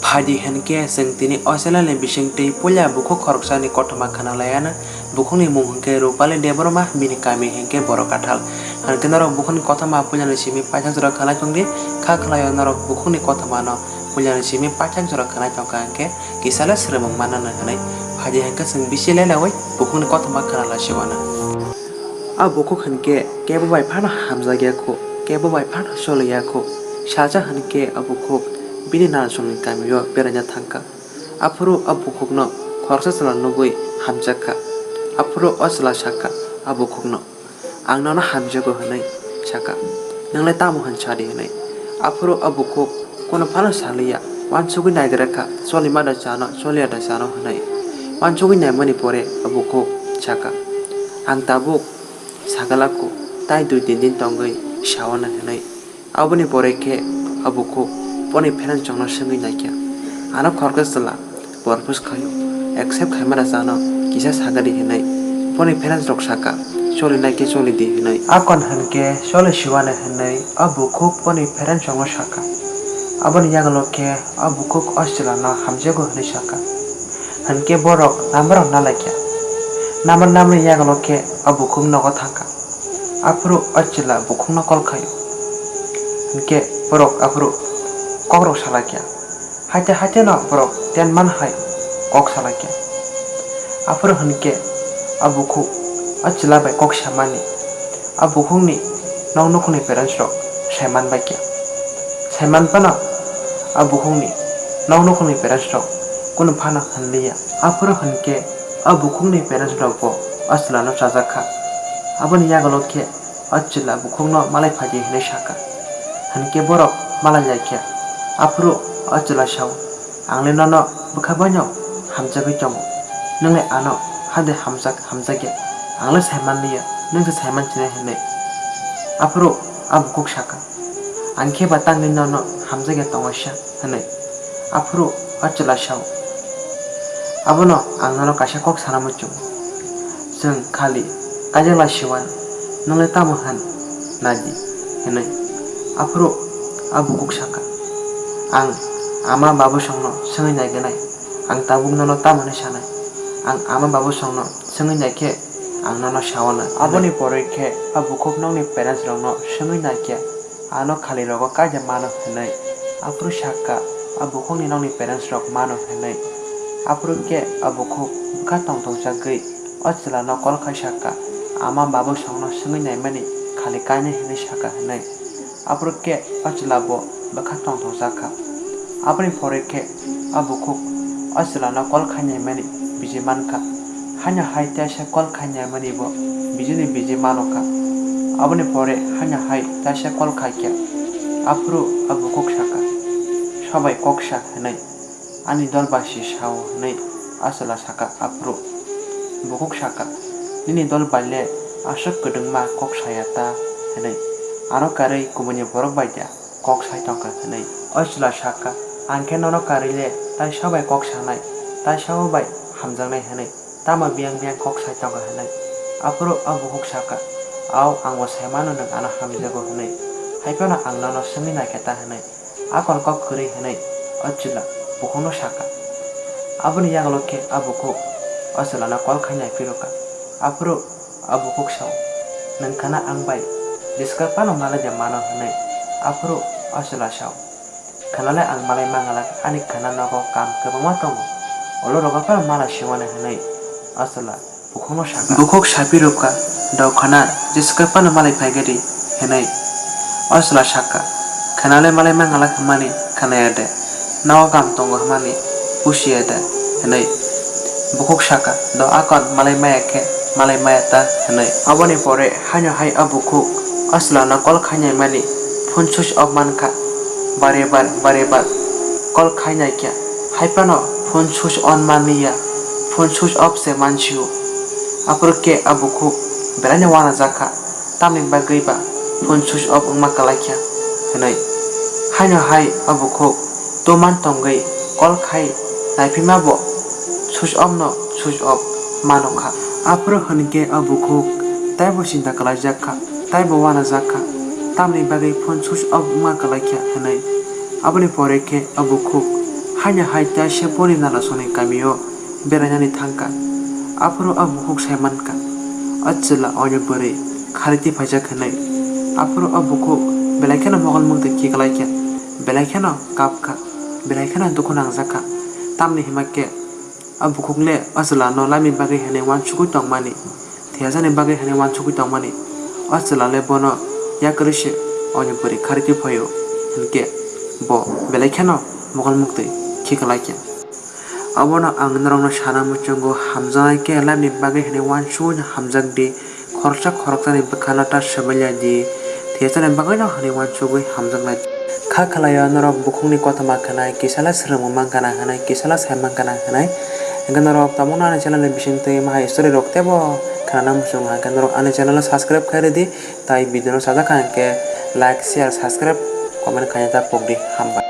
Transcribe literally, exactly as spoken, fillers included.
Phaidi hinkhe chwng tini o channel ni bisingtwi puila bukhuk khoroksani kothoma khwnalaianw. Bukhukni mung hinkhe Rupali Debbarma, bini kami hinkhe Borok Kathal. Hinkhe norok bukhukni kothoma puilani simi paithak jora khwnai tongdi, kha khwlaio norok bukhukni kothomano puilani simi paithak jora khwnai tongkha hinkhe kisale swrwngmung mananw hwnwi. Phaidi hinkhe chwng bisi lelaui bukhukni kothoma khwnalai siwanw. A bukhuk hinkhe kebo bai phano hamjakya khu, kebo bai phano choliya khu. Salsa hinkhe a bukhuk bini nansongni kamio beraina thangkha. Aphuru a bukhukno khoroksa chwla nugwi hamjakha. Aphuru o chwla sakha a bukhukno, "Ang nono hamjago," hwnwi sakha. "Nwng le tamo hwn sadi?" hwnwi. Aphuru a bukhuk kono phano saliya, uansugwi naigra kha, "Choli ma da chano, choliya da chano?" hwnwi. Uansugwi naimani pore a bukhuk sakha, "Ang tabuk sagala khu, tai dui tin din tongwi sawanw," hwnwi. Aboni pore khe a bukhuk boni parents rokno swngwi naikha, "Ano khoroksa chwla propose khaio, accept khaimano chano kisa sagadi," hwnwi. Boni parents rok sakha, "Choli naikhe choli di," hwnwi. Akon hinkhe choli siwanw hwnwi a bukhuk boni parents rokno sakha. Aboni yagulo khe a bukhuk o chwlano hamjago hwnwi sakha. Hinkhe borok number rok nalaikha. Number namani yagulo khe a bukhuk nogo thangkha. Aphuru o chwla bukhukno call khaio. Hinkhe borok aphuru kokrok salaikha. Haite haite no borok ten man hai kok salaikha. Aphuru hinkhe a bukhuk a chwla bai kok samani a bukhukni nok nukhungni parents rok saiman baikha. Saiman phano a bukhukni nok nukhungni parents rok kunu phano hwnliya. Aphuru hinkhe a bukhukni parents rok bo a chwlano chajakha. Aboni yagulo khe o chwla bukhukno malai phaidi hwnwi sakha. Hinkhe borok malai laikha. Aphuru o chwla sao, "Ang le nono bwkha baino hamjagwi tongo. Nwng le ano hade hamjak hamjakya. Ang le saimanliya, nwng se saiman sinai," hwnwi. Aphuru a bukhuk sakha, "Ang khe ba tangwi nono hamjakya tongo sa," hwnwi. Aphuru o chwla sao, "Abono ang nono kaisa kok sana muchungo. Chwng khali kaijakla siwan, nwng le tamo hwn nadi," hwnwi. Aphuru a bukhuk sakha, "Ang ama babosongno swngwi naiganai, ang tabuk nono tamo hwnwi sanai? Ang ama babosongno swngwi naikhe ang nono sawanw," hwnwi. Aboni porwi khe a bukhuk nokni parents rokno swngwi naikhe, ano khali rogo kaida mano hwnwi. Aphuru sakha, a bukhukni nokni parents rok mano hwnwi. Aphuru khe a bukhuk bwkha tongthokjagwi o chwlano call khai sakha, "Ama babosongno swngwi naimani khali kainwi hwnwi sakha," hwnwi. Aphuru khe o chwla bo bwkha tongthokjakha. Aboni porwi khe a bukhuk o chwlano call khai naimani biji mankha. Haino hai teisa call khai naimani bo bijini biji manokha. Aboni pore haino hai teisa call khaikha. Aphuru a bukhuk sakha, "Sobai kok sa," hwnwi, "Ani dol bai si sao," hwnwi a chwla sakha. Aphuru bukhuk sakha, "Nini dol bai le aswk kwdwngma kok saya ta?" hwnwi. "Ano karwi kubuni borok bai da kok sai tongkha," hwnwi. O chwla sakha, "Ang khe nono karwi le tai sobai kok sanai, tai sabo bai hamjaknai," hwnwi. "Tamo biyang biyang kok sai tongkha?" hwnwi. Aphuru o bukhuk sakha, "Ao, ang bo sai mano nwng ano hamjago hwnwi, hai phano ang nono swngwi naikhe ta," hwnwi akon kok kwrwi hwnwi o chwla bukhukno sakha. Aboni yagulo khe a bukhuk o chwlano call khai nai phirokha. Aphuru o bukhuk sao, "Nwng khwna ang bai jeskak phano malai de mano," hwnwi. Aphuru o chwla sao, "Khwnale ang malai mangalak, ani khwna nogo kam kwbangma tongo, olo rogo phano mala siwani," hwnwi o chwla bukhukno sakha. Bukhuk saphirokha, "Do khwna, jeskak phano malai phaigadi," hwnwi o chwla sakha. "Khwnale malai mangalak hwnmani khwnaya de? Nogo kam tongo hwnmani busiya de?" hwnwi. Bukhuk sakha, "Do akon malai maya khe malai maya ta?" hwnwi. Aboni pore haino hai o bukhuk o chwlano call khai naimani phone switch off mankha. Bare bar, bare bar call khai naikha, hai phano phone switch on manliya, phone switch off se mansio. Aphuru khe o bukhuk belaino uanajakha, tamni bagwi ba phone switch off wngma kwlaikha hwnwi. Haino hai o bukhuk toman tongwi call khai naiphima bo switch off no switch off manokha. Aphuru hwnkhe o bukhuk taibo chinta kwlaijakha, taibo uanajakha, tamni bagwi phone switch off wngma kwlaikha hwnwi. Aboni pore khe o bukhuk haino hai ta se boni nalasoni kamio berainani thangkha. Aphuru o bukhuk sai mankha, o chwla oinwi bwrwi khariti phaijak hwnwi. Aphuru o bukhuk belai kheno mogol muktwi khiklaikha, belai kheno kapkha, belai kheno dukhu nangjakha. Tamni hima khe o bukhuk le o chwlano laimni bagwi hwnwi uansugwi tongmani, thwiyajakni bagwi hwnwi uansugwi tongmani. O chwla le bono yakarwi se oinwi bwrwi khariti phaio, hinkhe bo belai kheno mogol muktwi khiklaikha. Abono ang norokno sana muchungo, hamjaknai khe laimni bagwi hwnwi uansugwino hamjakdi, khoroksa khoroksani bwkhano ta swbailadi, thwiyajakni bagwino hwnwi uansugwi hamjaknai. Kha khwlaio norok bukhukni kothoma khwnai, kisala swrwngmung mankha na hwnwi, kisala sai mankha na hwnwi. Hinkhe norok tabukno ani channel ni bisingtwi mahai story rok teibo khwnana muchungo, hinkhe norok ani channel no subscribe khai rwdi, tai video no sajak kha hinkhe like, share, subscribe, comment khaina ta pokdi. Hambai.